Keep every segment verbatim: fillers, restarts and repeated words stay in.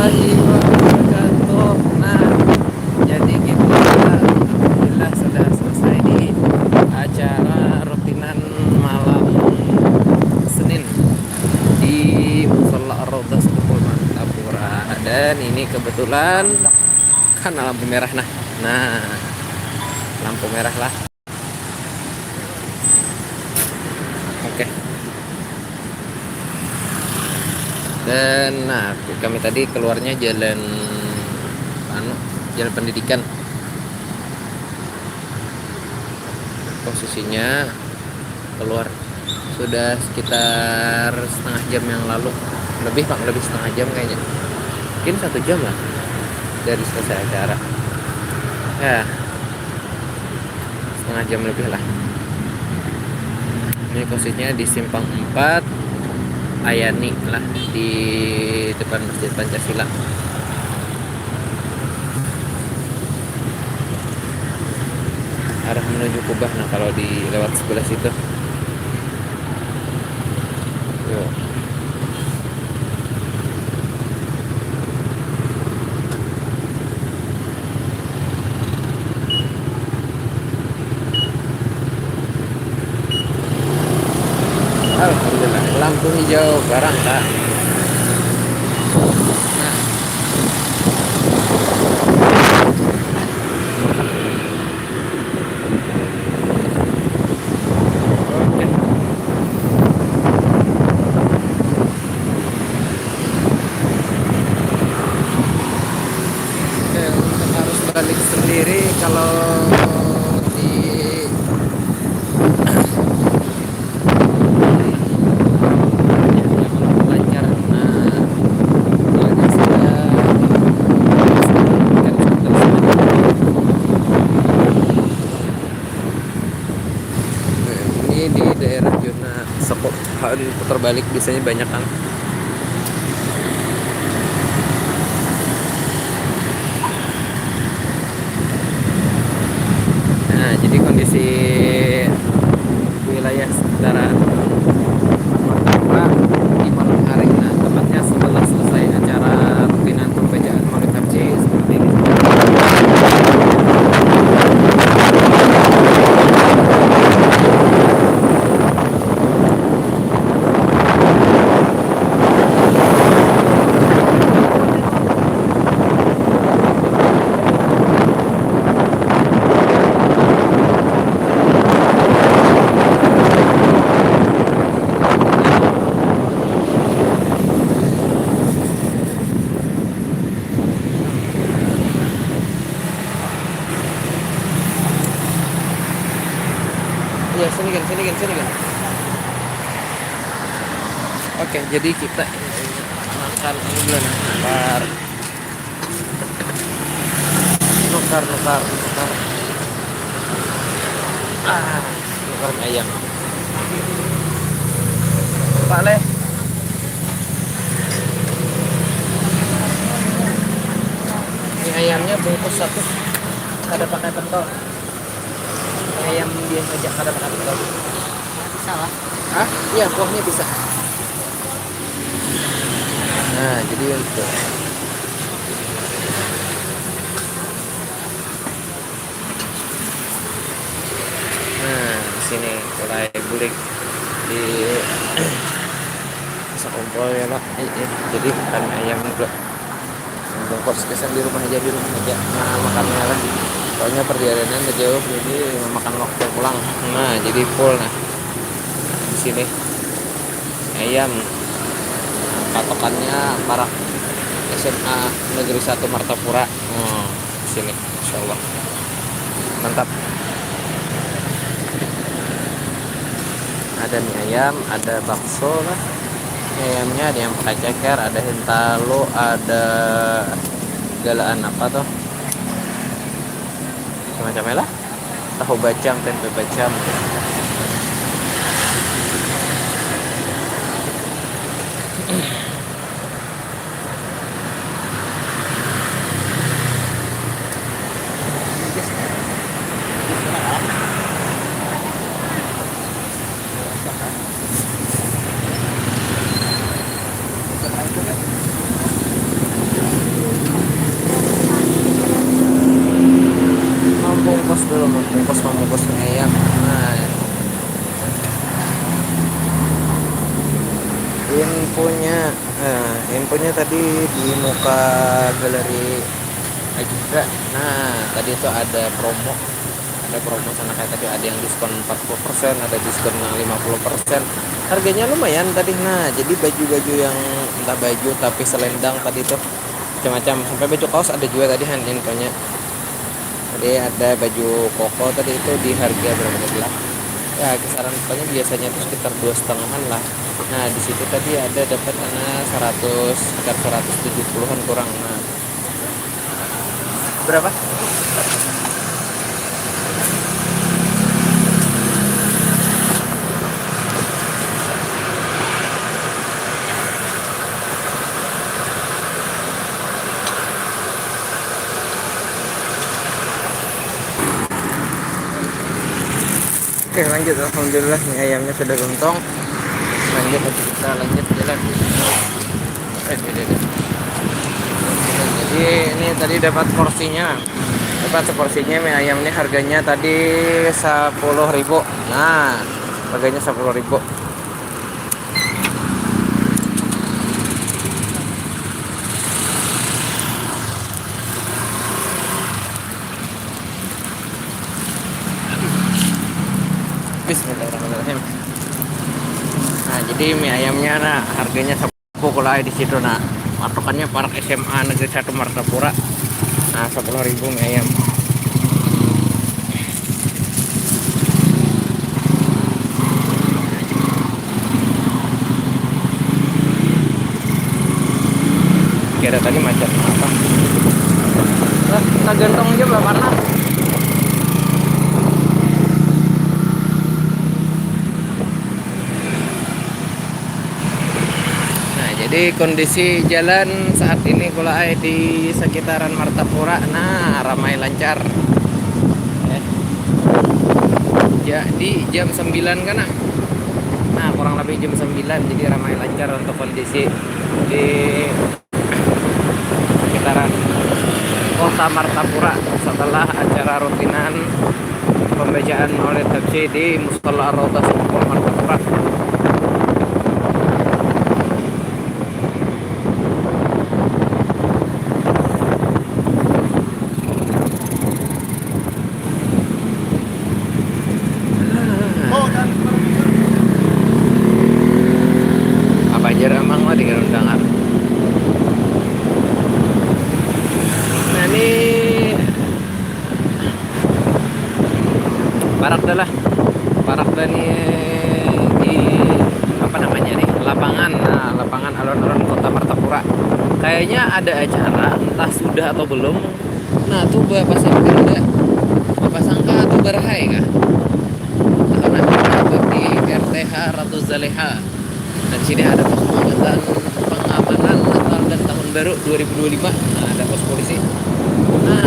Warahmatullahi wabarakatuh. Nah, jadi kita alhamdulillah sudah selesai di acara rutinan malam Senin di Musala Ar-Raudhah Sekupul Martapura. Dan ini kebetulan karena lampu merah, nah. Nah, lampu merah lah. Oke. Dan nah, kami tadi keluarnya jalan anu, jalan pendidikan. Posisinya keluar sudah sekitar setengah jam yang lalu. Lebih, Pak, lebih setengah jam kayaknya. Mungkin satu jam lah dari selesai acara. Ya, setengah jam lebih lah. Ini posisinya di simpang empat Ayani lah, di depan Masjid Pancasila. Arah menuju Kubah, nah, kalau di lewat sebelah situ. Yuk. Alhamdulillah, lampu hijau barang, Kak. Nah. Oke. Oke, untuk arus balik sendiri, kalau di lancar, nah, soalnya sudah, kan sudah. Ini di daerah zona sekolahan putar balik biasanya banyak kan. Nah, jadi kondisi wilayah sekitaran di malam hari, nah, tepatnya setelah selesai acara rutinan pembacaan Maulid Habsyi seperti ini. Iya, sini kan, sini kan, sini kan. Oke, jadi kita ini makan ini dulu, nah, lapar. Nukar, nukar, nukar. Ah, nukar ayam. Pak Leh. Ini ayamnya bungkus satu. Kada pakai pentol. Ini ayam biasa aja, kada pakai pentol. Salah. Hah? Iya, kuahnya bisa. Nah, jadi untuk Nah, di sini mulai bulik di sakumpul ya, Pak. Eh, eh, jadi makan ayam juga. Bungkus kesan di rumah aja, di rumah aja. Nah, makannya lah. Soalnya perjalanan jauh, jadi memakan waktu pulang. Nah, jadi full, nah. Di sini ayam. Patokannya parak S M A Negeri Satu Martapura. Hmm, di sini. Insyaallah. Mantap. Ada mie ayam, ada bakso lah. Mie ayamnya ada yang pakai ceker, ada hintalu, ada galaan apa tuh? Macam-macamnya lah. Tahu bacang, tempe bacang. Nya, eh, infonya tadi di muka galeri Ajuda. Nah, tadi itu ada promo. Ada promo sana kayak tadi ada yang diskon empat puluh persen, ada diskon yang lima puluh persen. Harganya lumayan tadi. Nah, jadi baju-baju yang entah baju tapi selendang tadi tuh macam-macam. Sampai baju kaos ada juga tadi han infonya. Jadi ada baju koko tadi itu di harga berapa tadi lah? Ya, kisaran pokoknya biasanya itu sekitar dua setengahan lah. Nah, di situ tadi ada dapat karena seratus, sekitar seratus tujuh puluhan kurang. Nah, berapa? Oke, lanjut. Alhamdulillah, mie ayamnya sudah lontong. Lanjut, kita lanjut jalan. Eh, ini, ini. Jadi, ini tadi dapat porsinya. Dapat seporsinya mie ayam ini harganya tadi sepuluh ribu. Nah, harganya sepuluh ribu. Bismillahirrahmanirrahim. Nah, jadi mie ayamnya, nah, harganya sepuluh lah di situ, nah. Patokannya parak S M A Negeri Satu Martapura. Nah, sepuluh ribu mie ayam. Kira tadi macet apa? Lah, kita gantong aja, Bapak, panas. Nah, jadi kondisi jalan saat ini, kula ai, di sekitaran Martapura, nah, ramai lancar. Eh. Jadi jam sembilan kan, nah? Nah, kurang lebih jam sembilan, jadi ramai lancar untuk kondisi di sekitaran Kota Martapura setelah acara rutinan pembacaan Maulid Habsyi di Musala Ar-Raudhah Sukukul Martapura. Apa aja amang lah di Garung Dangar. Nah, nih, parak dah lah. Parak dah nih di, apa namanya nih, lapangan. Nah, lapangan alun-alun Kota Martapura. Kayaknya ada acara, entah sudah atau belum. Nah, tuh bapak sangka, bapak sangka tuh berhai kah? Karena di R T H Ratu Zaleha. Dan sini ada pos pengamanan, pengamanan Natal dan Tahun Baru dua ribu dua puluh lima. Nah, ada pos polisi. Nah,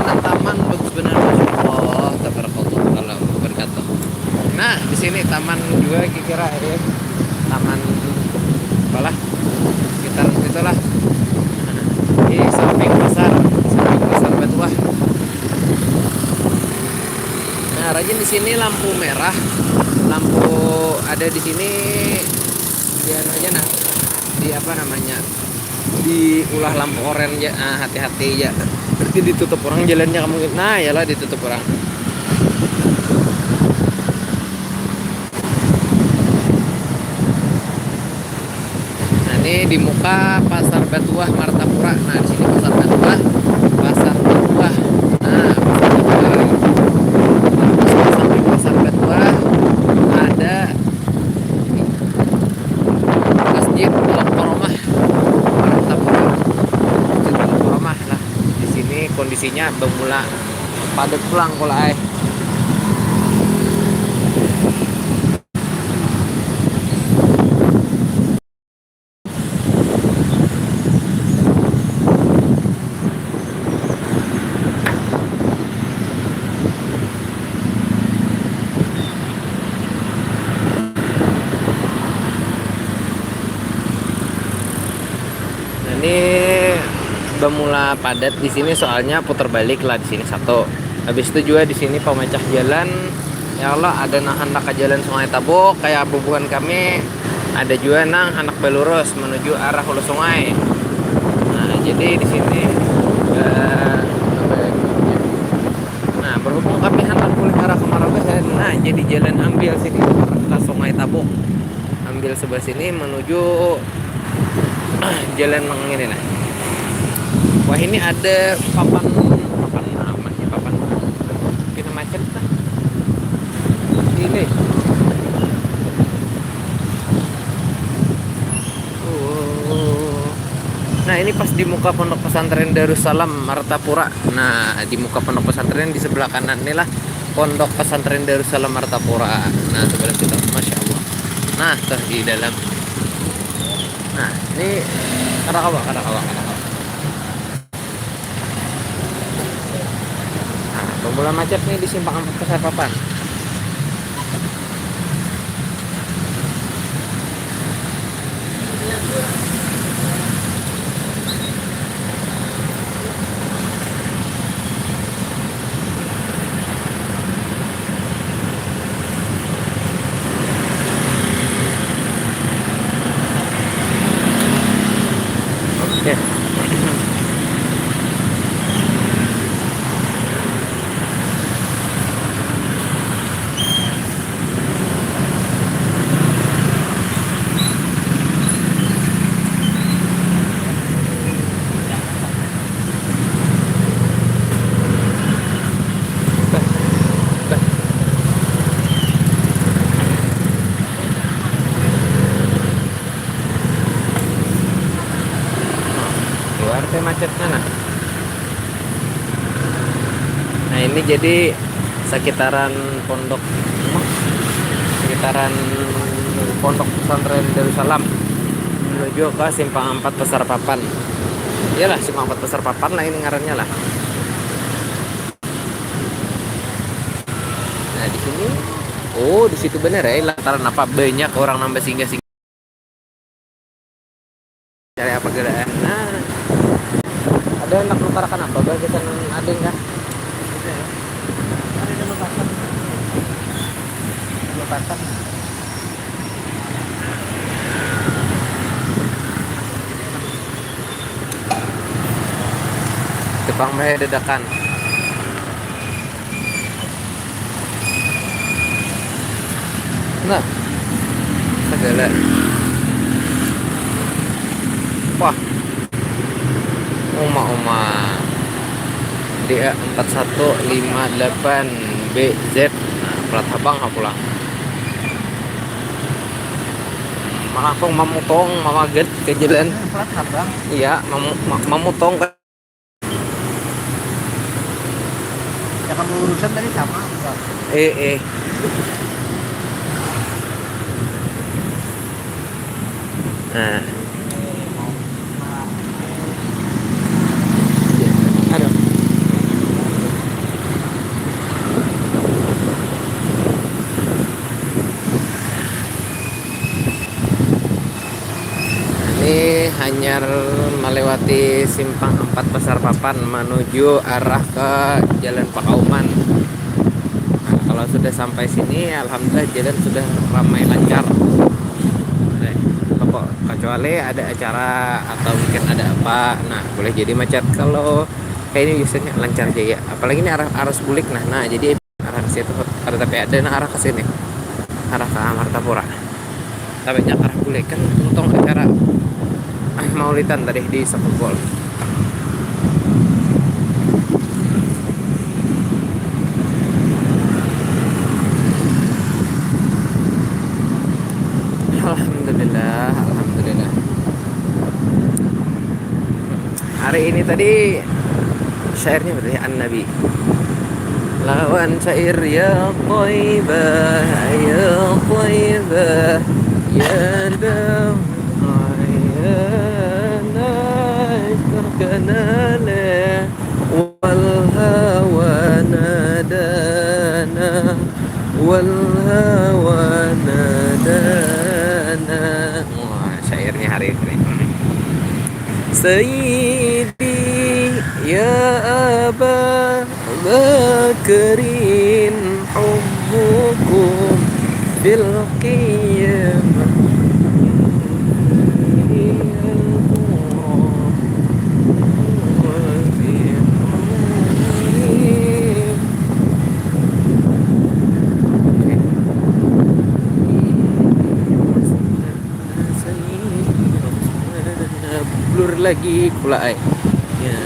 nah, taman bagus benar, Masya Allah, tabarakallah, kalau berkata. Nah, di sini taman juga kira ya. Taman apalah? Sekitaran itulah. Di samping pasar, samping pasar Batuah. Nah, rajin di sini lampu merah, lampu ada di sini di anu aja nah, di apa namanya, diulah lampu oranye ya, ah, hati-hati ya, nanti ditutup orang jalannya kamu, nah, yalah, ditutup orang. Nah, ini di muka Pasar Batuah Martapura. Nah, di sini Pasar Batuah, Pasar Batuah. Nah, Pasar Batuah. Terus di samping Pasar Batuah ada Masjid Al Karomah Martapura. Masjid Al Karomah lah. Di sini kondisinya bermula padat pulang pula ai. Nah, ini bermula padat di sini soalnya putar balik lah di sini satu. Habis itu juga di sini pemecah jalan. Ya Allah, ada nang handak ke jalan Sungai Tabuk kayak bubuhan kami. Ada jua nang handak balurus manuju arah hulu sungai. Nah, jadi di sini, eh, apa ya? Nah, berhubung kami handak bulik arah Kamarabahan, nah, jadi jalan ambil sini arah ka Sungai Tabuk. Ambil sebelah sini manuju jalan nang ini, nah. Wah, ini ada papan, papan apa sih, papan pina macet lah. Ini. Oh. Nah, ini pas di muka Pondok Pesantren Darussalam Martapura. Nah, di muka Pondok Pesantren, di sebelah kanan inilah Pondok Pesantren Darussalam Martapura. Nah, sebelah situ, masya Allah. Nah, tuh di dalam. Nah, ini kada kawa, kada kawa, kada kawa. Nah, bamula macet nih di simpang empat Pasar Papan. Oke. Keluar teh macetnya, nah. Nah, ini jadi sekitaran pondok, sekitaran Pondok Pesantren Darussalam menuju ke simpang empat Pasar Papan. Iyalah, simpang empat Pasar Papan lah ini ngarannya lah. Nah, di sini, oh, di situ bener ya, lantaran apa banyak orang nambah singgah-singgah. Cari apa geraan? Nah, ada hendak nukarakan apa, bah, gasan ading kah? Ada ya. Ada yang nukarakan. Nukarakan. Tepang bae dadakan. Nah, segala. Wah. Uma-uma. D A empat satu lima delapan B Z. Nah, plat habang lah pulang. Malakung mamutong, mamagat ke jalan. Plat habang. Iya, mamu-, ma-, mamutong ke. Jangan urusan tadi sama, Bang. Eh, eh. Nah. Aduh. Ini hanyar melewati simpang empat Pasar Papan menuju arah ke Jalan Pakauman. Nah, kalau sudah sampai sini, alhamdulillah jalan sudah ramai lancar. Nah, pokok kecuali ada acara atau mungkin ada apa, nah, boleh jadi macet. Kalau kayak ini biasanya lancar jaya. Apalagi ini arah arus bulik, nah, nah, jadi arah ke situ, ada tapi ada nah arah ke sini, arah ke Martapura. Tapi nyak arah bulik kan, untung acara, ah, maulidan tadi di Sekukul. Alhamdulillah, alhamdulillah. Hari ini tadi syairnya berarti An Nabi. Lawan syair ya Thaibah, ya Thaibah, ya damai, ya naik terkenal, eh. Wal hawa nadana, wal hawa nadana. Wah, syairnya hari ini. Sayyidi ya Aba Bakrin hubbukum fil qiyamah. Tidur lagi pula ai. Ya.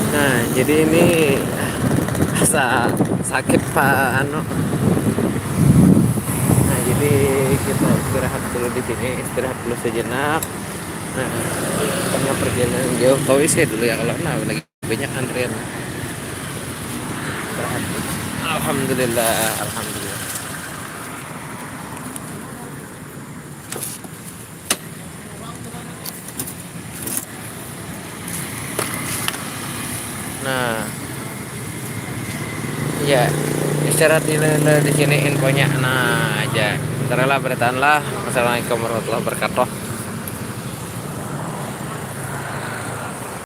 Nah, jadi ini asa sakit, Pak, anu. Nah, jadi kita istirahat dulu di sini, istirahat dulu sejenak. Nah, karena perjalanan jauh, ke W C dulu ya, kalau nah lagi banyak antrian. Istirahat. Alhamdulillah, alhamdulillah. Nah, ya, istirahat dulu di sini infonya. Nah, aja. Ntar lah, bertahan lah. Wassalamualaikum warahmatullahi wabarakatuh.